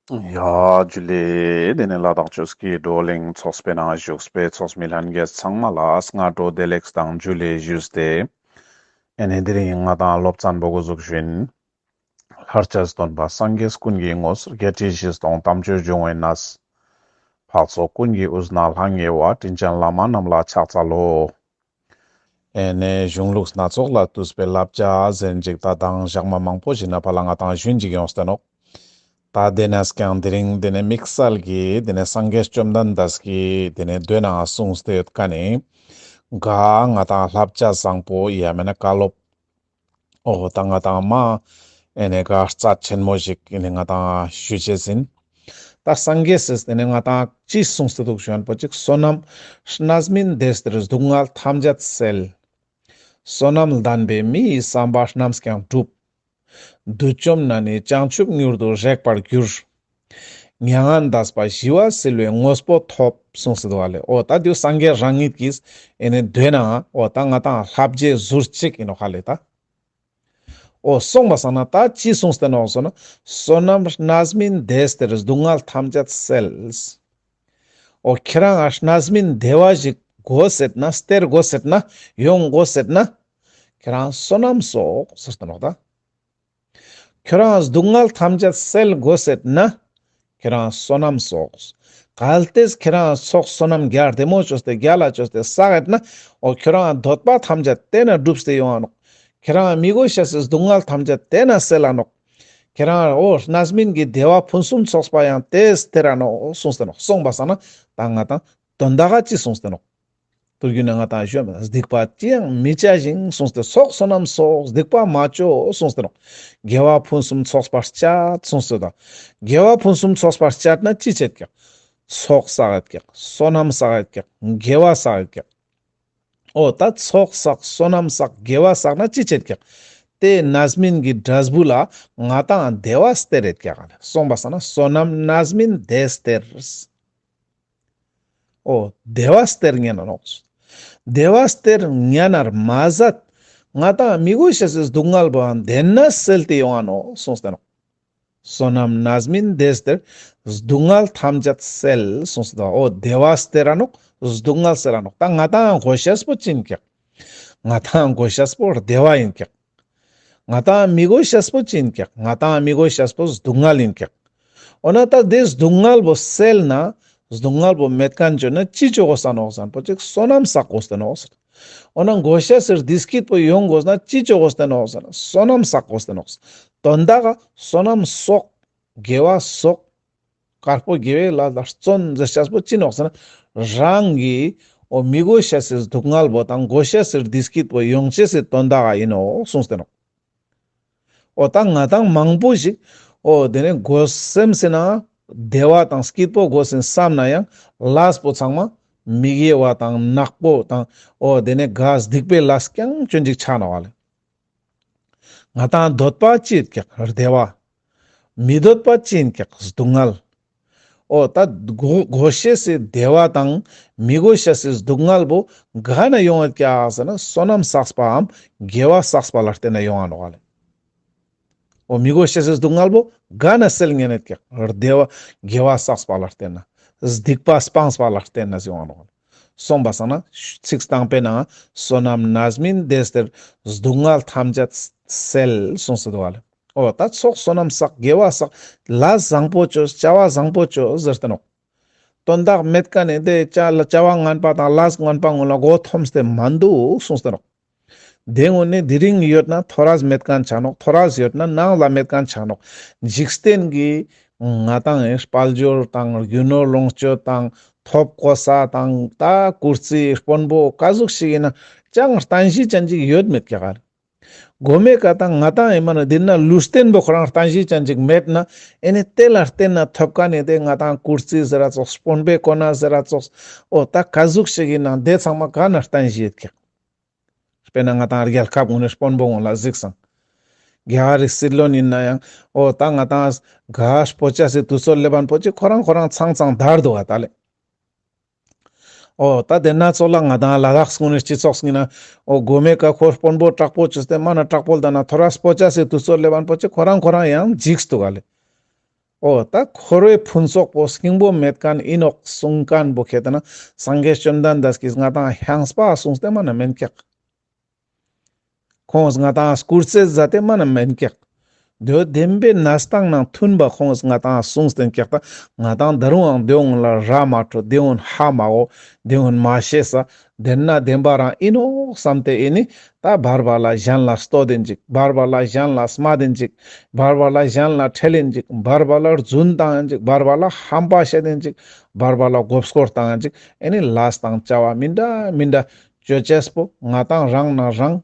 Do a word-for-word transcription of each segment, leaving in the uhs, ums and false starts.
ཡ་ཇུ་ལེ། དེ་ནས་ལ་དྭགས་ཆོས་ཀྱི་བགྲོ་གླེང་ཚོགས་པའི་ནང་བཞུགས་པའི་ཚོགས་མི་ལྷན་རྒྱས་ཚང་མ་ལ་སྔ་དྲོ་བདེ་ལེགས་དང་ཇུ་ལེ་ཞུས་ཏེ། ཨེ་ནས་དེ་རིང་ང་དང་སློབ་ཚན་པོ་འགོ་འཛུགས་ཞུ་ཡིན། ལྷར་བཅས་སྟོན་པ་སངས་རྒྱས་ཀུན་གྱི་ངོ་བོ། བརྒྱད་ཁྲི་བཞི་སྟོང་དམ་ཆོས་འབྱུང་བའི་གནས། འཕགས་ཚོགས་ཀུན་གྱི་དབུས་ན་ལྷང་ངེ་བ། དྲིན་ཅན་བླ་མ་རྣམས་ལ་ཕྱག་འཚལ་ལོ། ཨེ་ནས་གཞུང་ལུགས་སྣ་ཚོགས་ལས་བཏུས་པའི་བསླབ་བྱ་ཟེར་ཅིག་ད་དང་ཞག་མ་མང་པོ་ཞིག་ནས་ཕར་ལ་ང་དང་ཞུ་ཡིན་ཅིག་ཡོངས་ཏེ་ནོག། ད་དེ་ནས་ཀྱང་དེ་རིང་དེ་ནས་དམིགས་བསལ་གྱི་དེ་ནས་སངས་རྒྱས་བཅོམ་ལྡན་འདས་ཀྱི་དེ་ནས་མདོའི་ནང་གསུངས་ཏེ་ཡོད་མཁན་ནི་ག་ང་དང་བསླབ་བྱ་བཟང་པོ་ཡ་མེད་ན་བཀའ་སློབ། འོ་ད་ང་དང་མ་ཨེ་ནས་ག་རྩ་ཆེན་མོ་ཞིག་ཨེ་ནས་ང་དང་ཞུ་ཅེས་ཡིན། ད་སངས་རྒྱས་སི་དེ་ནས་ང་དང་ཅི་གསུངས་ཏེ་འདུག་ཞུ་ན་པོ་ཅིག་བསོད་ནམས་རྣམ་སྨིན་བདེ་སྟེར། སྡུག་བསྔལ་ཐམས་ཅད་སེལ། བསོད་ནམས་ལྡན་པས་མི་ཡི་བསམ་པ་རྣམས་ཀྱང་འགྲུབ། བདུད་བཅོམ་ན་ནི་བྱང་ཆུབ་མྱུར་དུ་རེག་པར་འགྱུར། མྱ་ངན་འདས་པ་ཞི་བ་བསིལ་བའི་དངོས་པོ་ཐོབ། གསུངས་ཏེ་འདུག་ཧ་ལེ། འོ་ད་དེ་སངས་རྒྱས་རང་ཉིད་ཀྱིས་ཨེ་ནས་མདོའི་ནང་འོ་ད་ང་དང་བསླབ་བྱའི་ཟུར་གཅིག་ཡིན་ནོག་ཧ་ལེ་ད། འོ་སོང་པ་སང་ན་ད་ཅི་གསུངས་ཏེ་ནོག་ཟེར་ན། བསོད་ནམས་རྣམ་སྨིན་བདེ་སྟེར། སྡུག་བསྔལ་ཐམས་ཅད་སེལ། འོ་ཁྱེ་རང་ང་རྣམ་སྨིན་བདེ་བ་ཞིག་དགོས་ཟེར་ན་སྟེར་དགོས་ཟེར་ན་ཡོང་དགོས་ཟེར་ན་ཁྱེ་རང་བསོད་ནམས་སོགས་ཟེར་ཏེ་ནོག་ད། ཁྱེ་རང་སྡུག་བསྔལ་ཐམས་ཅད་སེལ་དགོས་ཟེར་ན་ཁྱེ་རང་བསོད་ནམས་སོགས། གལ་ཏེ་ཁྱེ་རང་ཚོགས་བསོད་ནམས་རྒྱ་བདེ་མོ་བཅོས་ཏེ་རྒྱ་ལ་བཅོས་ཏེ་བསགས་ཡོད་ན་འོ་ཁྱེ་རང་འདོད་པ་ཐམས་ཅད་དེ་ན་འགྲུབ་སྟེ་ཡོང་ང་ནོག། ཁྱེ་རང་མི་དགོས་ཤེས་སི་སྡུག་བསྔལ་ཐམས་ཅད་དེ་ན་སེལ་ལ་ནོག། ཁྱེ་རང་འོ་རྣམ་སྨིན་གྱི་བདེ་བ་ཕུན་སུམ་ཚོགས་པ་ཡང་དེ་སྟེར་ར་ནོག་གསུངས་ཏེ་ནོག། སོང་པ་སང་ན་ད་ང་དང་དོན་དག་ག་ཅི་གསུངས་ཏེ་ནོག། དུས་རྒྱུན་ན་ང་དང་ཞུ་ཡིན། སྡིག་པ་ཅི་ཡང་མི་བྱ་ཞིང་གསུངས་ཏེ། ཚོགས་བསོད་ནམས་སོགས་སྡིག་པ་མ་བཅོ་གསུངས་ཏེ་ནོག། དགེ་བ་ཕུན་སུམ་ཚོགས་པར་སྤྱད་གསུངས་ཏེ་དང་། དགེ་བ་ཕུན་སུམ་ཚོགས་པར་སྤྱད་ན་ཅི་བྱེད་ཀྱག། ཚོགས་བསགས་ཡོད་ཀྱག། བསོད་ནམས་བསགས་ཡོད་ཀྱག། དགེ་བ་བསགས་ཡོད་ཀྱག། འོ་ད་ཚོགས་བསགས་བསོད་ནམས་བསགས་དགེ་བ་བསགས་ན་ཅི་བྱེད་ཀྱག། དེ་རྣམ་སྨིན་གྱི་འབྲས་བུ་ལ་ང་དང་བདེ་བ་སྟེར་ཡོད་ཀྱག། སོང་པ་སང་ན་བསོད་ནམས་རྣམ་སྨིན་བདེ་སྟེར། འོ་བདེ་བ་སྟེར་ཉན་ནོག། བདེ་བ་སྟེར་ཉན་ནར་མ་ཟད་ང་དང་མི་དགོས་ཤེས་སི་སྡུག་བསྔལ་བོའང་དེ་ན་སེལ་ཏེ་ཡོང་ང་ནོག་གསུངས་ཏེ་ནོག། བསོད་ནམས་རྣམ་སྨིན་བདེ་སྟེར། སྡུག་བསྔལ་ཐམས་ཅད་སེལ་གསུངས་ཏེ་ནོག། འོ་བདེ་བ་སྟེར་ར་ནོག། སྡུག་བསྔལ་སེལ་ར་ནོག། ད་ང་དང་དགོས་ཤེས་པོ་ཅི་ཡིན་ཀྱག། ང་དང་དགོས་ཤེས་པོ་བདེ་བ་ཡིན་ཀྱག། ང་དང་མི་དགོས་ཤེས་པོ་ཅི་ཡིན་ཀྱག། ང་དང་མི་དགོས་ཤེས་པོ་སྡུག་བསྔལ་ཡིན་ཀྱག། འོ་ན་ད་དེ་སྡུག་བསྔལ་བོ་སེལ་ན་སྡུག་བསྔལ་བོ་མེད་མཁན་བཅོ་ན་ཅི་བཅོ་དགོས་ས་ནོག་ཟེར་ན་པོ་ཅིག་བསོད་ནམས་བསགས་དགོས་ཏེ་ནོག་ཟེར། འོ་ན་དགོས་ཤེས་སི་བདེ་སྐྱིད་པོ་ཡོང་དགོས་ན་ཅི་བཅོ་དགོས་ཏེ་ནོག་ཟེར་ན་བསོད་ནམས་བསགས་དགོས་ཏེ་ནོག། དོན་དག་ག་བསོད་ནམས་སོགས་དགེ་བ་སོགས་དཀར་པོ་དགེ་བའི་ལས་ལ་བརྩོན་ཟེར་ཤེས་པོ་ཅི་ནོག་ཟེར་ན། རང་གི་འོ་མི་དགོས་ཤེས་སི་སྡུག་བསྔལ་བོ་དང་དགོས་ཤེས་སི་བདེ་སྐྱིད་པོ་ཡོང་ཅེས་སི་དོན་དག་ག་ཡིན་ནོག་གསུངས་ཏེ་ནོག། འོ་ད་ང་དང་མང་པོ་ཞིག་འོ་དེ་ནས་དགོས་སེམས་སི་ནང་བདེ་བ་དང་སྐྱིད་པོ་དགོས་སེམས་བསམ་ན་ཡང་ལས་པོ་ཚང་མ་མི་དགེ་བ་དང་ནག་པོ་དང་འོ་དེ་ནས་ག་སྡིག་པའི་ལས་རྐྱང་བཅོ་ཅིག་ཆ་ནོག་ལེ། ང་དང་འདོད་པ་ཅི་ཡིན་ཀྱག་བདེ་བ། མི་འདོད་པ་ཅི་ཡིན་ཀྱག་སྡུག་བསྔལ། འོ་ད་དགོས་དགོས་ཤེས་སི་བདེ་བ་དང་མི་དགོས་ཤེས་སི་སྡུག་བསྔལ་བོ་ག་ན་ཡོང་ཡོད་ཀྱག་ཟེར་ན་བསོད་ནམས་བསགས་པའམ་དགེ་བ་བསགས་པ་ལ་བརྟེན་ན་ཡོང་ང་ནོག་ལེ། འོ་མི་དགོས་ཤེས་སི་སྡུག་བསྔལ་བོ་ག་ན་སེལ་ཉན་ཡོད་ཀྱག་བདེ་བ་དགེ་བ་བསགས་པ་ལ་བརྟེན་ན་སྡིག་པ་སྤངས་པ་ལ་བརྟེན་ན་ཡོང་ང་ནོག་ལེ། སོང་པ་སང་ན་ཚིག་དང་པོའི་ནང་བསོད་ནམས་རྣམ་སྨིན་བདེ་སྟེར། སྡུག་བསྔལ་ཐམས་ཅད་སེལ་གསུངས་ཏེ་འདུག་ལེ། འོ་ད་ཚོགས་བསོད་ནམས་བསགས་དགེ་བ་བསགས་ལས་བཟང་པོ་བཅོས་བྱ་བ་བཟང་པོ་བཅོས་ཟེར་ཏེ་ནོག། དོན་དག་མེད་མཁན་ནི་དེ་བྱ་བྱ་བ་ངན་པ་དང་ལས་ངན་པ་ངོ་ལ་མགོ་འཐོམས་ཏེ་མ་འདུག་གསུངས་ཏེ་ནོག། དེ་ངོ་ནས་དེ་རིང་ཡོད་ན་ཐོ་རས་མེད་མཁན་ཆ་ནོག། ཐོ་རས་ཡོད་ན་ནངས་ལ་མེད་མཁན་ཆ་ནོག། འཇིག་རྟེན་གྱི་ང་དང་དཔལ་འབྱོར་དང་རྒྱུ་ནོར་ལོངས་སྤྱོད་དང་ཐོབ་གོ་ས་དང་ད་ཀུར་སི་དཔོན་པོ་ག་ཟུག་ཞིག་ཡིན་ན་ཅང་རྟེན་གཞི་ཅན་ཅིག་ཡོད་མེད་ཀྱག་ལེ། གོ་མེ་ཀ་དང་ང་དང་ཡིན་མ་ན་འདི་ན་ལུས་རྟེན་པོ་ཁོ་རང་རྟེན་གཞི་ཅན་ཅིག་མེད་ན་ཨེ་ནི་དེ་ལ་བརྟེན་ན་ཐོབ་མཁན་ནི་དེ་ང་དང་ཀུར་སི་ཟེར་ར་ཙོགས་དཔོན་པོའི་གོ་གནས་ཟེར་ར་ཙོགས་འོ་ད་ག་ཟུག་ཞིག་ཡིན་ན་དེ་ཚང་མ་ག་ན་རྟེན་གཞི་ཡོད་ཀྱག། དཔེར་ན་ང་དང་རྒྱལ་ཁབ་ངོ་ནས་དཔོན་པོ་ངོ་ལ་གཟིགས་སང་། རྒྱ་གར་རི་སྲིད་བློན་ཡིན་ན་ཡང་འོ་ད་ང་དང་ག་སྤོ་ཅེས་སི་དུས་ཚོད་སླེབས་པ་པོ་ཅིག་ཁོ་རང་ཁོ་རང་ཚང་ཚང་དར་འདུག་ག་ད་ལེ། འོ་ད་དེ་ན་ཚོགས་ལ་ང་དང་ལ་དྭགས་ངོ་ནས་སྤྱི་ཚོགས་ཡིན་ན་འོ་གོ་མེ་ཀ་ཁོ་དཔོན་པོ་དྲག་པོ་བཅོས་ཏེ་མ་ན་དྲག་པོ་ལ་ད་ན་ཐོ་རས་སྤོ་ཅེས་སི་དུས་ཚོད་སླེབས་པ་པོ་ཅིག་ཁོ་རང་ཁོ་རང་ཡང་འཇིགས་འདུག་ག་ལེ། འོ་ད་འཁོར་བའི་ཕུན་ཚོགས་པོ་སྙིང་པོ་མེད་མཁན་ཨིན་ནོག་གསུང་མཁན་པོ་ཁེ་ཏེ་ན་སངས་རྒྱས་བཅོམ་ལྡན་འདས་ཀྱིས་ང་ཏང་ཧང་སྤ་གསུངས་ཏེ་མ་ན་མེན་ཀྱག། ཁོང་ང་ཏང་སྐུར་རྩེད་མཛད་དེ་མ་ན་མེན་ཀྱག། དེ་བོ་བདེན་པའི་གནས་སྟངས་ནང་མཐུན་པ་ཁོང་ང་ཏང་གསུངས་ཏེ་ཀྱག། ད་ང་ཏང་ད་རུང་ཡང་དེ་བོ་ལ་ར་མ་འཕྲོད། དེ་བོ་ཧ་མ་གོ། དེ་བོ་མ་ཤེས་ས། བདེན་ན་བདེན་པ་རང་ཨིན་ནོག་བསམ་སྟེ་ཨེ་ནི་ད་བར་བར་ལ་གཞན་ལ་བསྟོད་དེན་ཅིག། བར་བར་ལ་གཞན་ལ་སྨད་དེན་ཅིག། བར་བར་ལ་གཞན་ལ་ཁྲེལ་ལེན་ཅིག། བར་བར་ལ་རྫུན་བཏང་ཡིན་ཅིག། བར་བར་ལ་ཧམ་པ་བཤད་དེན་ཅིག། བར་བར་ལ་མགོ་སྐོར་བཏང་ཡིན་ཅིག། ཨེ་ནི་ལས་དང་བྱ་བ་མི་འདྲ་མི་འདྲ་ཅོ་ཅེས་པོ་ང་ཏང་རང་ན་རང་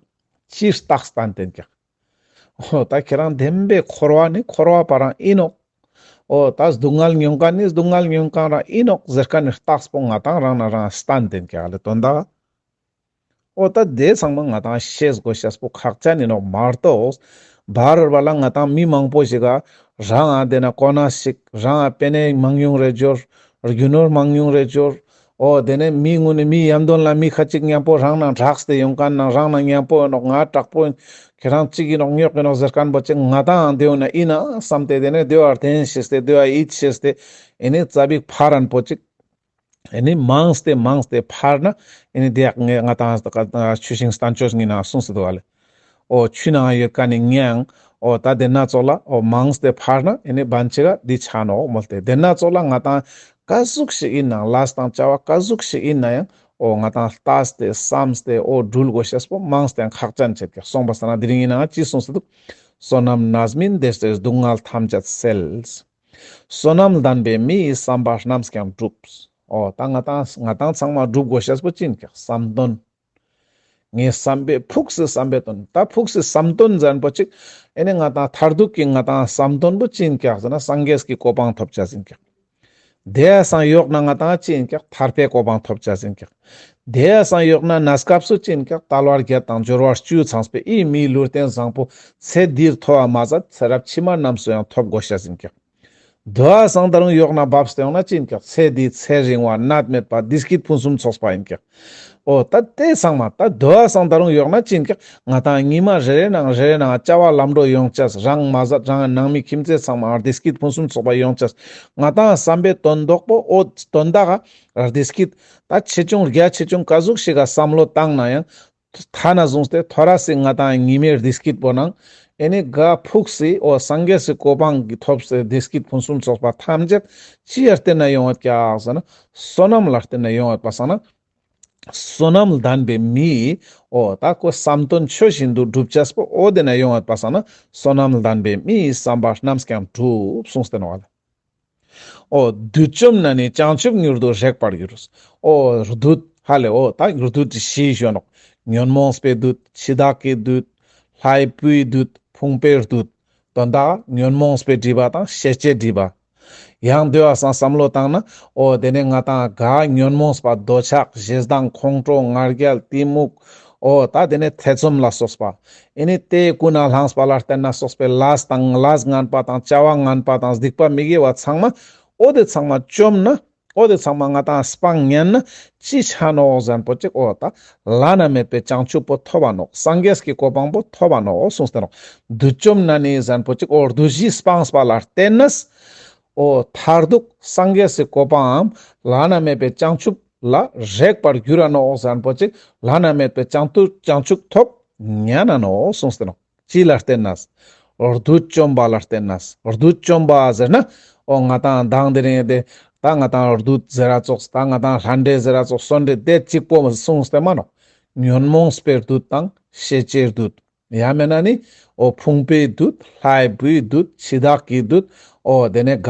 ཅིར་རྟགས་བསྟན་ཏེན་ཀྱག། འོ་ད་ཁྱེད་རང་བདེན་པའི་འཁོར་བ་ནི་འཁོར་བ་པ་རང་ཨིན་ནོག། འོ་ད་སྡུག་བསྔལ་མྱོང་མཁན་ནི་སྡུག་བསྔལ་མྱོང་མཁན་རང་ཨིན་ནོག་ཟེར་མཁན་ནི་རྟགས་པོ་ང་ཏང་རང་ན་རང་བསྟན་ཏེན་ཀྱག་ལེ་དོན་དག། འོ་ད་དེ་ཚང་མ་ང་ཏང་ཤེས་དགོས་ཤེས་པོ་ཁག་ཅན་ཨིན་ནོག་མ་གཏོགས། བར་བར་ལ་ང་ཏང་མི་མང་པོ་ཞིག་ག་རང་ཨ་དེ་ན་གོ་གནས་ཤིག། རང་ཨ་པེ་ནེ་མང་ཉུང་རེ་འབྱོར། རྒྱུ་ནོར་མང་ཉུང་རེ་འབྱོར། འོ་དེ་ནས་མི་ངུ་ནི་མི་ཡམ་དོན་ལ་མི་ཁ་ཅིག་མཉམ་པོ་རང་ན་འདྲགས་ཏེ་ཡོང་མཁན་ནང་རང་ན་མཉམ་པོ་ཡོད་ནོག། ང་དྲག་པོ་ཡིན། ཁྱེད་རང་ཅིག་ཡིན་ནོག་རྙོག་ཡིན་ནོག་ཟེར་མཁན་པོ་ཅིག་ང་ཏང་དེ་བོ་ན་ཨིན་ན་བསམ་སྟེ་དེ་ནས་དེ་བོ་བདེན་ཤེས་ཏེ་དེ་བོ་ཡིད་ཆེས་ཏེ་ཨེ་ནི་ཙ་པིག་ཕར་རན་པོ་ཅིག། ཨེ་ནི་མངས་ཏེ་མངས་ཏེ་ཕར་ན་ཨེ་ནི་དེ་ཡག་ང་ང་ཏང་ཆུ་ཤིང་བསྟན་བཅོས་ངི་ནང་གསུངས་སུ་འདུག་ག་ལེ། འོ་ཆུ་ནང་ཡོད་མཁན་ནི་ངའང་འོ་ད་དེ་ན་ཙོགས་ལ་འོ་མངས་ཏེ་ཕར་ན་ཨེ་ནི་བན་ཆེ་ག་འདི་ཆ་ནོག་མོལ་ཏེ། དེ་ན་ཙོགས་ལ་ང་ཏང་ཀ་ཟུག་ཞིག་ཡིན་ནའང་ལས་དང་བྱ་བ་ཀ་ཟུག་ཞིག་ཡིན་ན་ཡང་འོ་ང་ཏང་ལྟས་ཏེ་བསམས་ཏེ་འོ་འགྲུལ་དགོས་ཤེས་པོ་མངས་ཏེ་ཡང་ཁག་ཅན་ཆེད་ཀྱག། སོང་པ་ས་ན་དེ་རིང་ཡིན་ནའང་ཅི་གསུངས་སུ་འདུག། བསོད་ནམས་རྣམ་སྨིན་འདི་ཚེ་སྡུག་བསྔལ་ཐམས་ཅད་སེལ། བསོད་ནམས་ལྡན་པའི་མི་ཡི་བསམ་པ་ནམས་ཀྱང་འགྲུབ། འོ་ད་ང་ཏང་ང་ཏང་ཚང་མ་འགྲུབ་དགོས་ཤེས་པོ་ཅི་ཡིན་ཀྱག། བསམ་དོན། ངའི་བསམ་པའི་ཕུགས་སུ་བསམ་པའི་དོན། ད་ཕུགས་སུ་བསམ་དོན་ཟེར་མཁན་པོ་ཅིག་ཨེ་ནི་ང་ཏང་མཐར་ཐུག་གི་ང་ཏང་བསམ་དོན་པོ་ཅི་ཡིན་ཀྱག་ཟེར་ན་སངས་རྒྱས་ཀྱི་གོ་འཕང་ཐོབ་ཅེས་ཡིན་ཀྱག། དེ་ཡ་སང་ཡོག་ན་ང་ཏང་ཅི་ཡིན་ཀྱག། ཐར་པའི་གོ་འཕང་ཐོབ་ཅེས་ཡིན་ཀྱག། དེ་ཡ་སང་ཡོག་ན་གནས་སྐབས་སུ་ཅི་ཡིན་ཀྱག། དལ་བ་བརྒྱད་དང་འབྱོར་བ་བཅུ་ཚང་བའི་མིའི་ལུས་རྟེན་བཟང་པོ་ཚེ་འདིར་ཐོབ་པ་མ་ཟད་ཚེ་རབས་ཕྱི་མ་རྣམས་སུ་ཡང་ཐོབ་དགོས་ཤེས་ཡིན་ཀྱག། དེ་ཡ་སང་ད་རུང་ཡོག་ན་བབས་ཏེ་ཡོང་ན་ཅི་ཡིན་ཀྱག། ཚེ་འདིའི་ཚེ་རིང་བ་ནད་མེད་པ་བདེ་སྐྱིད་ཕུན་སུམ་ཚོགས་པ་ཡིན་ཀྱག། འོ་ད་དེ་ཚང་མ་ད་དེ་ཡ་སང་ད་རུང་ཡོག་ན་ཅི་ཡིན་ཀྱག། ང་ཏང་ཉི་མ་རེ་རེ་ནང་རེ་རེ་ནང་བྱ་བ་ལམ་འགྲོ་ཡོང་ཅེས། རང་མ་ཟད་རང་ནང་མི་ཁྱིམ་མཚེས་ཚང་མ་བདེ་སྐྱིད་ཕུན་སུམ་ཚོགས་པ་ཡོང་ཅེས། ང་ཏང་བསམ་པའི་དོན་ལྡོག་པོ་འོ་དོན་དག་ག་བདེ་སྐྱིད་ད་ཆེ་ཆུང་རྒྱ་ཆེ་ཆུང་ཀ་ཟུག་ཞིག་ག་བསམ་བློ་བཏང་ན་ཡང་ཐ་ན་བཟུང་སྟེ་ཐོ་རེ་སི་ང་ཏང་ཉི་མའི་བདེ་སྐྱིད་པོ་ནང་ཨེ་ནི་ག་ཕུགས་སི་འོ་སངས་རྒྱས་སི་གོ་འཕང་གི་ཐོབ་སྟེ་བདེ་སྐྱིད་ཕུན་སུམ་ཚོགས་པ་ཐམས་ཅད་ཅི་ཡ་བརྟེན་ན་ཡོང་བ་ཀྱག་ཟེར་ན་བསོད་ནམས་ལ་བརྟེན་ན་ཡོང་བ་པ་སང་ན། བསོད་ནམས་ལྡན་པའི་མི་ཡི་འོ་ད་ཁོ་བསམ་དོན་ཆོས་བཞིན་དུ་འགྲུབ་ཅེས་པོ་འོ་དེ་ན་ཡོང་བ་པ་སང་ན་བསོད་ནམས་ལྡན་པའི་མི་ཡི་བསམ་པ་རྣམས་ཀྱང་འགྲུབ་གསུངས་ཏེ་ནོག་ལེ། འོ་བདུད་བཅོམ་ན་ནི་བྱང་ཆུབ་མྱུར་དུ་རེག་པར་འགྱུར། འོ་བདུད་ཧ་ལེ་འོ་ད་བདུད་བཞི་ཞུ་ནོག། ཉོན་མོངས་པའི་བདུད། འཆི་བདག་གི་བདུད། ལྷའི་བུའི་བདུད། ཕུང་པོའི་བདུད། དོན་དག་ཉོན་མོངས་པའི་སྒྲིབ་པ་དང་ཤེས་བྱའི་སྒྲིབ་པ། ཡང་དེ་བ་སང་བསམ་བློ་བཏང་ན་འོ་དེ་ནས་ང་ཏང་ག་ཉོན་མོངས་པ་འདོད་ཆགས་ཞེ་སྡང་ཁོང་ཁྲོ་ང་རྒྱལ་གཏི་མུག་འོ་ད་དེ་ནས་ཐེ་ཚོམ་ལ་སོགས་པ། ཨེ་ནི་དེ་ཀུན་ནས་བསླངས་པ་ལ་བརྟེན་ན་སོགས་པའི་ལས་དང་ལས་ངན་པ་དང་བྱ་བ་ངན་པ་དང་སྡིག་པ་མི་དགེ་བ་ཚང་མ་འོ་དེ་ཚང་མ་བཅོམ་ན་འོ་དེ་ཚང་མ་ང་ཏང་སྤང་ཉན་ན་ཅི་ཆ་ནོག་ཟེར་མཁན་པོ་ཅིག། འོ་ད་བླ་ན་མེད་པའི་བྱང་ཆུབ་པོ་ཐོབ་པ་ནོག། སངས་རྒྱས་ཀྱི་གོ་འཕང་པོ་ཐོབ་པ་ནོག་གསུངས་ཏེ་ནོག། བདུད་བཅོམ་ན་ནི་ཟེར་མཁན་པོ་ཅིག། འོ་བདུད་བཞི་སྤངས་པ་ལ་བརྟེན་ནས་འོ་མཐར་ཐུག་སངས་རྒྱས་སི་གོ་འཕང་ངམ་བླ་ན་མེད་པའི་བྱང་ཆུབ་ལ་རེག་པར་འགྱུར་ར་ནོག་ཟེར་མཁན་པོ་ཅིག། བླ་ན་མེད་པའི་བྱང་ཐུ་བྱང་ཆུབ་ཐོབ་ཉན་ན་ནོག་གསུངས་ཏེ་ནོག། ཅི་ལ་བརྟེན་ནས། བདུད་བཅོམ་པ་ལ་བརྟེན་ནས། བདུད་བཅོམ་པ་ཟེར་ན་འོ་ང་ཏང་མདང་དེ་རིང་དེ་ད་ང་ཏང་བདུད་ཟེར་ར་ཙོགས། ད་ང་ཏང་ལྷ་འདྲེ་ཟེར་ར་ཙོགས། གསོན་འདྲེ་དེ་གཅིག་པོ་གསུངས་ཏེ་མ་ནོག། ཉོན་མོངས་པའི་བདུད་དང་ཤེས་བྱའི་བདུད། ཡང་མེད་ན་ནི་འོ་ཕུང་པོའི་བདུད། ལྷའི་བུའི་བདུད། འཆི་བདག་གི་བདུད། འོ་དེ་ནས་ག་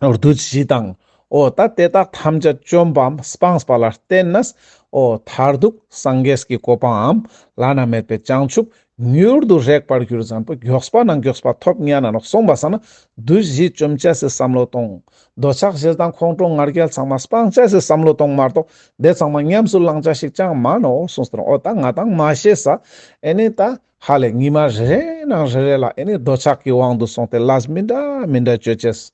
བདུད་བཞི་དང་། འོ་ད་དེ་དག་ཐམས་ཅད་བཅོམ་པའམ་སྤངས་པ་ལ་བརྟེན་ནས་འོ་མཐར་ཐུག་སངས་རྒྱས་ཀྱི་གོ་འཕང་ངམ་བླ་ན་མེད་པའི་བྱང་ཆུབ་མྱུར་དུ་རེག་པར་འགྱུར་ཟེར་མཁན་པོ་མགྱོགས་པ་ནང་མགྱོགས་པ་ཐོབ་ཉན་ན་ནོག། སོང་པ་སང་ན་བདུད་བཞི་བཅོམ་ཅེས་སི་བསམ་བློ་གཏོང་། འདོད་ཆགས་ཞེ་སྡང་ཁོང་ཁྲོ་ང་རྒྱལ་ཚང་མ་སྤང་ཅེས་སི་བསམ་བློ་གཏོང་མ་གཏོགས་དེ་ཚང་མ་ཉམས་སུ་བླང་ཅེས་ཤིག་ཅང་མ་ནོག་གསུངས་ཏེ་ནོག། འོ་ད་ང་ཏང་མ་ཤེས་ས་ཨེ་ནི་ད་ཧ་ལེ་ཉི་མ་རེ་རེ་ནང་རེ་རེ་ལ་ཨེ་ནི་འདོད་ཆགས་ཀྱི་དབང་དུ་སོང་སྟེ་ལས་མི་འདྲ་མི་འདྲ་ཅོ་ཅེས།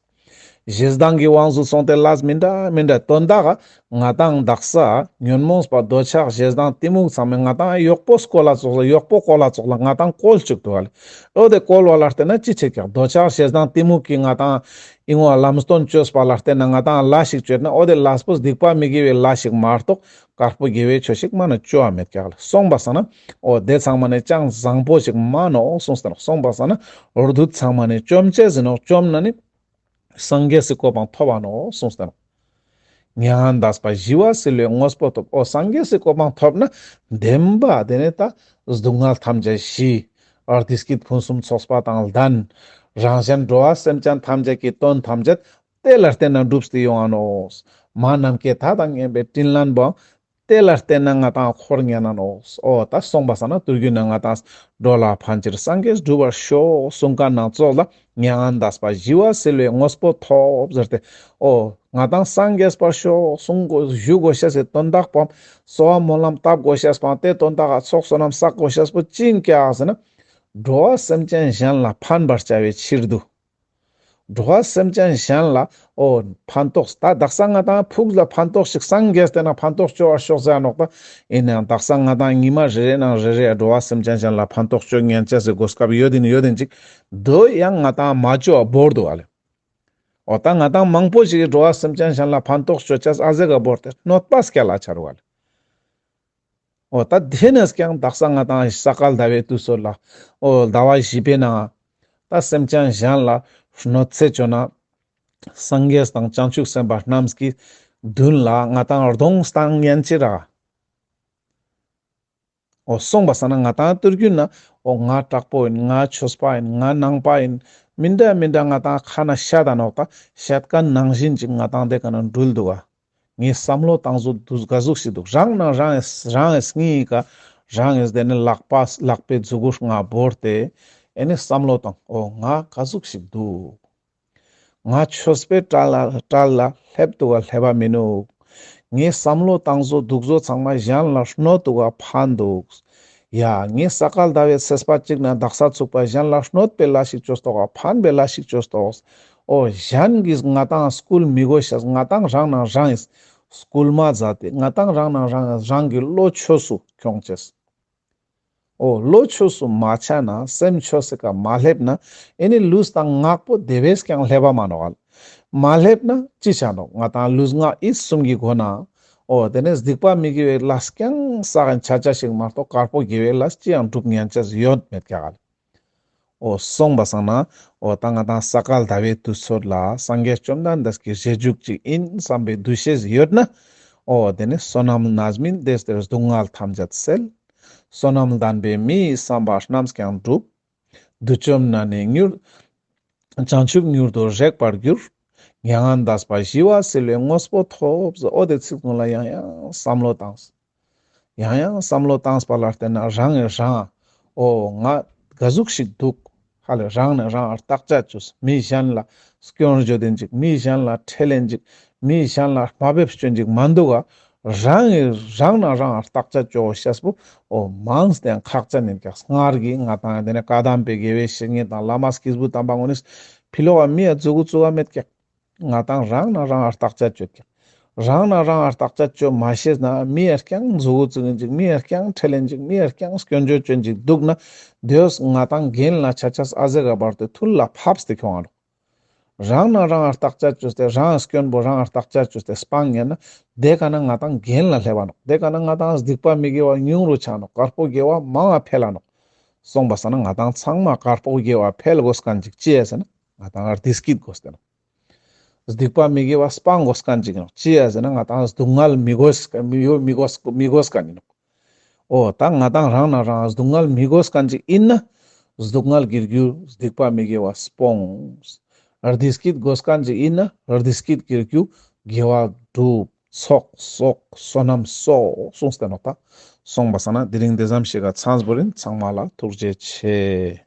ཞེ་སྡང་གི་དབང་དུ་སོང་སྟེ་ལས་མི་འདྲ་མི་འདྲ་དོན་དག་ང་ཏང་དག་ས་ཉོན་མོངས་པ་འདོད་ཆགས་ཞེ་སྡང་གཏི་མུག་ཚང་མས་ང་ཏང་གཡོག་པོ་སྐོལ་ལ་ཙོགས་ལ་གཡོག་པོ་སྐོལ་ལ་ཙོགས་ལ་ང་ཏང་སྐོལ་བཅུག་འདུག་ལེ། འོ་དེ་སྐོལ་བ་ལ་བརྟེན་ན་ཅི་ཆེ་ཀྱག་འདོད་ཆགས་ཞེ་སྡང་གཏི་མུག་གི་ང་ཏང་ཨིན་བ་ལམ་སྟོན་བཅོས་པ་ལ་བརྟེན་ན་ང་ཏང་ལས་ཤིག་བཅོས་ན་འོ་དེ་ལས་པོ་སྡིག་པ་མི་དགེ་བའི་ལས་ཤིག་མ་གཏོགས་དཀར་པོ་དགེ་བའི་ཆོས་ཤིག་མ་ན་བཅོ་བ་མེད་ཀྱག་ལེ། སོང་པ་སང་ན་འོ་དེ་ཚང་མ་ནི་ཅང་བཟང་པོ་ཞིག་མ་ནོག་གསུངས་ཏེ་ནོག། སོང་པ་སང་ན་འོ་བདུད་ཚང་མ་ནི་བཅོམ་ཅེས་ཟིན་ནོག། བཅོམ་ན་ནི་སངས་རྒྱས་སི་གོ་འཕང་ཐོབ་བ་ནོག་གསུངས་ཏེ་ནོག། མྱ་ངན་འདས་པ་ཞི་བ་གསལ་བའི་དངོས་པོ་ཐོབ། འོ་སངས་རྒྱས་སི་གོ་འཕང་ཐོབ་ན་བདེན་པ་དེ་ནི་ད་སྡུག་བསྔལ་ཐམས་ཅད་ཞི། བདེ་སྐྱིད་ཕུན་སུམ་ཚོགས་པ་དང་ལྡན། རང་གཞན་འགྲོ་བ་སེམས་ཅན་ཐམས་ཅད་ཀྱི་དོན་ཐམས་ཅད་དེ་ལ་བརྟེན་ན་འགྲུབ་སྟེ་ཡོང་ང་ནོག། མ་ནམ་མཁའི་མཐའ་དང་མཉམ་པའི་དྲིན་ལན་པོའང་དེ་ལ་བརྟེན་ན་ང་ཏང་འཁོར་ཉན་ན་ནོག། འོ་ད་སོང་པ་སང་ན་དུས་རྒྱུན་ན་ང་ཏང་འགྲོ་ལ་ཕན་ཕྱིར་སངས་རྒྱས་འགྲུབ་པར་ཤོག་གསུང་མཁན་ནང་ཙོགས་ལ་མྱ་ངན་འདས་པ་ཞི་བ་གསལ་བའི་དངོས་པོ་ཐོབ་ཟེར་ཏེ། འོ་ང་ཏང་སངས་རྒྱས་པར་ཤོག་གསུང་དགོས་ཞུ་དགོས་ཤེས་སི་དོན་དག་པོའམ་གསོལ་བ་སྨོན་ལམ་བཏབ་དགོས་ཤེས་པོའམ་དེ་དོན་དག་ག་ཚོགས་བསོད་ནམས་བསགས་དགོས་ཤེས་པོ་ཅི་ཨིན་ཀྱག་ཟེར་ན། འགྲོ་བ་སེམས་ཅན་གཞན་ལ་ཕན་པར་བྱ་བའི་ཕྱིར་དུ། འགྲོ་བ་སེམས་ཅན་གཞན་ལ་འོ་ཕན་ཐོགས་ད་དག་ས་ང་ཏང་ཕུགས་ལ་ཕན་ཐོགས་ཤིག་སངས་རྒྱས་ཏེ་ན་ཕན་ཐོགས་བཅོ་བར་ཤོག་ཟེར་ནོག། ད་ཨིན་ནའང་དག་ས་ང་ཏང་ཉི་མ་རེ་རེ་ནང་རེ་རེ་འགྲོ་བ་སེམས་ཅན་གཞན་ལ་ཕན་ཐོགས་བཅོ་ཉན་ཅེས་སི་གོ་སྐབས་ཡོད་ཨིན་ཡོད་ཨིན་ཅིག་དོ་ཡང་ང་ཏང་མ་བཅོ་བ་བོར་འདུག་ཨ་ལེ། འོ་ད་ང་ཏང་མང་པོ་ཞིག་གི་འགྲོ་བ་སེམས་ཅན་གཞན་ལ་ཕན་ཐོགས་བཅོ་ཅེས་ཨ་ཟེ་ག་བོར་ཏེ་གནོད་པ་སྐྱལ་ལ་ཆ་རུག་ཨ་ལེ། འོ་ད་དེ་ནས་ཀྱང་དག་ས་ང་ཏང་ས་ག་ཟླ་བའི་དུས་ཚོད་ལ་འོ་ཟླ་བ་བཞི་པའི་ནང་ད་སེམས་ཅན་གཞན་ལ་གནོད་འཚེ་བཅོ་ན་སངས་རྒྱས་དང་བྱང་ཆུབ་སེམས་དཔའ་རྣམས་ཀྱི་མདུན་ལ་ང་ཏང་གདོང་བཏང་ཉན་ཅི་རག། འོ་སོང་པ་སང་ན་ང་ཏང་དུས་རྒྱུན་ན་འོ་ང་དྲག་པོ་ཨིན། ང་ཆོས་པ་ཨིན། ང་ནང་པ་ཨིན། མི་འདྲ་མི་འདྲ་ང་ཏང་ཁ་ན་བཤད་ད་ནོག། ད་བཤད་མཁན་ནང་བཞིན་ཅིག་ང་ཏང་དེ་ཀ་ན་འགྲུལ་འདུག་ག། ངའི་བསམ་བློ་བཏང་ཚུལ་དུ་ག་ཟུག་ཞིག་འདུག། རང་ནང་རང་ངི་རང་ངི་སྙིང་ག་རང་ངི་དེ་ནི་ལག་པ་ལག་པའི་མཛུ་གུ་ལྔ་བོར་ཏེ་ཨེ་ནི་བསམ་བློ་བཏང་། འོ་ང་ག་ཟུག་ཞིག་འདུག། ང་ཆོས་པའི་གྲལ་ལ་གྲལ་ལ་སླེབས་འདུག་ག་སླེབས་པ་མི་ནུག། ངའི་བསམ་བློ་བཏང་ཚུལ་འདུག་ཚུལ་ཚང་མ་གཞན་ལ་གནོད་འདུག་ག་ཕན་འདུག། ཡ་ངའི་ས་ག་ཟླ་བའི་ཚེས་པ་གཅིག་ན་དག་ས་ཚུག་པ་གཞན་ལ་གནོད་པའི་ལས་ཤིག་བཅོས་ཏོག་ག་ཕན་པའི་ལས་ཤིག་བཅོས་ཏོག། འོ་གཞན་གྱིས་ང་ཏང་སྐུལ་མི་དགོས་ཤེས་ང་ཏང་རང་ནང་རང་ངི་སྐུལ་མ་མཛད་དེ་ང་ཏང་རང་ནང་རང་རང་གི་བློ་ཆོས་སུ་ཁྱོང་ཅེས། འོ་བློ་ཆོས་སུ་མ་ཆ་ན་སེམས་ཆོས་སི་ཀ་མ་སླེབས་ན་ཨེ་ནི་ལུས་དང་ངག་པོ་དེ་བས་ཀྱང་སླེབས་པ་མ་ནོག་ཨ་ལེ། མ་སླེབས་ན་ཅི་ཆ་ནོག། ང་ཏང་ལུས་ངག་ཡིད་གསུམ་གྱི་སྒོ་ན་འོ་དེ་ནས་སྡིག་པ་མི་དགེ་བའི་ལས་ཀྱང་བསགས་ཡིན་ཆ་ཆ་ཞིག་མ་གཏོགས་དཀར་པོ་དགེ་བའི་ལས་ཅི་ཡང་སྒྲུབ་ཉན་ཅེས་ཡོད་མེད་ཀྱག་ཨ་ལེ། འོ་སོང་པ་སང་ན་འོ་ད་ང་ཏང་ས་ག་ཟླ་བའི་དུས་ཚོད་ལ་སངས་རྒྱས་བཅོམ་ལྡན་འདས་ཀྱི་རྗེས་འཇུག་ཅིག་ཡིན་བསམ་པའི་འདུ་ཤེས་ཡོད་ན་འོ་དེ་ནི་བསོད་ནམས་རྣམ་སྨིན་དེ་ལྟར་སྡུག་བསྔལ་ཐམས་ཅད་སེལ། བསོད་ནམས་ལྡན་པའི་མི་ཡི་བསམ་པ་རྣམས་ཀྱང་འགྲུབ། བདུད་བཅོམ་ན་ནི་མྱུར་བྱང་ཆུབ་མྱུར་དུ་རེག་པར་འགྱུར། མྱ་ངན་འདས་པ་ཞི་བ་གསལ་བའི་དངོས་པོ་ཐོབ། འོ་དེ་ཚིག་ཀུན་ལ་ཡང་ཡང་བསམ་བློ་བཏང་། ཡང་ཡང་བསམ་བློ་བཏང་པ་ལ་བརྟེན་ན་རང་ངི་རང་འོ་ང་ག་ཟུག་ཞིག་འདུག་ཧ་ལས་རང་ནི་རང་ང་བརྟག་དཔྱད་བཅོས། མི་གཞན་ལ་སྐྱོན་བརྗོད་དེན་ཅིག། མི་གཞན་ལ་ཁྲེལ་ལེན་ཅིག། མི་གཞན་ལ་དམའ་འབེབས་སྐྱོན་ཅིག་མ་འདུག་ག། རང་ངི་རང་ནང་རང་ང་བརྟག་དཔྱད་བཅོ་ཤེས་པོ་འོ་མང་སྟེ་ཁག་ཅན་ཨིན་ཀྱག། སྔར་གྱི་ང་ཏང་དེ་ནས་བཀའ་གདམས་པའི་དགེ་བའི་བཤེས་གཉེན་དང་བླ་མ་སྐྱེས་བུ་དམ་པ་ངོ་ནས་ཕི་ལོག་ག་མི་ཡ་མཛུ་གུ་བཙུགས་ག་མེད་ཀྱག། ང་ཏང་རང་ནང་རང་ང་བརྟག་དཔྱད་བཅོ་ཀྱག། རང་ནང་རང་ང་བརྟག་དཔྱད་བཅོ་མ་ཤེས་ན་མི་ཡ་རྐྱང་མཛུ་གུ་བཙུགས་ཨིན་ཅིག། མི་ཡ་རྐྱང་ཁྲེལ་ལེན་ཅིག། མི་ཡ་རྐྱང་སྐྱོན་བརྗོད་སྐྱོན་ཅིག་འདུག་ན་དེ་བས་ང་ཏང་གྱེན་ལ་ཆ་ཆ་ཨ་ཟེ་ག་བར་དུ་ཐུར་ལ་ཕབས་ཏེ་ཁྱོང་ང་ནོག། རང་ནང་རང་ང་བརྟག་དཔྱད་བཅོས་ཏེ་རང་སྐྱོན་པོ་རང་ང་བརྟག་དཔྱད་བཅོས་ཏེ་སྤང་ཉན་ན་དེ་ཀ་ན་ང་ཏང་གྱེན་ལ་སླེབས་པ་ནོག། དེ་ཀ་ན་ང་ཏང་སྡིག་པ་མི་དགེ་བ་ཉུང་རུ་ཆ་ནོག། དཀར་པོ་དགེ་བ་མང་ང་འཕེལ་ལ་ནོག། སོང་པ་སང་ན་ང་ཏང་ཚང་མ་དཀར་པོ་དགེ་བ་འཕེལ་དགོས་མཁན་ཅིག་ཅི་ཡ་ཟེར་ན་ང་ཏང་བདེ་སྐྱིད་དགོས་ཏེ་ནོག། སྡིག་པ་མི་དགེ་བ་སྤང་དགོས་མཁན་ཅིག་ནོག། ཅི་ཡ་ཟེར་ན་ང་ཏང་སྡུག་བསྔལ་མི་དགོས་མི་ཡོ་མི་དགོས་མི་དགོས་མཁན་ཨིན་ནོག། འོ་ད་ང་ཏང་རང་ནང་རང་སྡུག་བསྔལ་མི་དགོས་མཁན་ཅིག་ཨིན་ན་སྡུག་བསྔལ་གྱི་རྒྱུ་སྡིག་པ་མི་དགེ་བ་སྤོངས། བདེ་སྐྱིད་དགོས་མཁན་ཅིག་ཨིན་ན་བདེ་སྐྱིད་ཀྱི་རྒྱུ་དགེ་བ་སྒྲུབ། ཚོགས་གསོག། བསོད་ནམས་གསོག་གསུངས་ཏེ་ནོག། ད་སོང་པ་སང་ན་དེ་རིང་དེ་ཙམ་ཞིག་ག་ཚང་བོ་ཨིན། ཚང་མ་ལ་ཐུགས་རྗེ་ཆེ།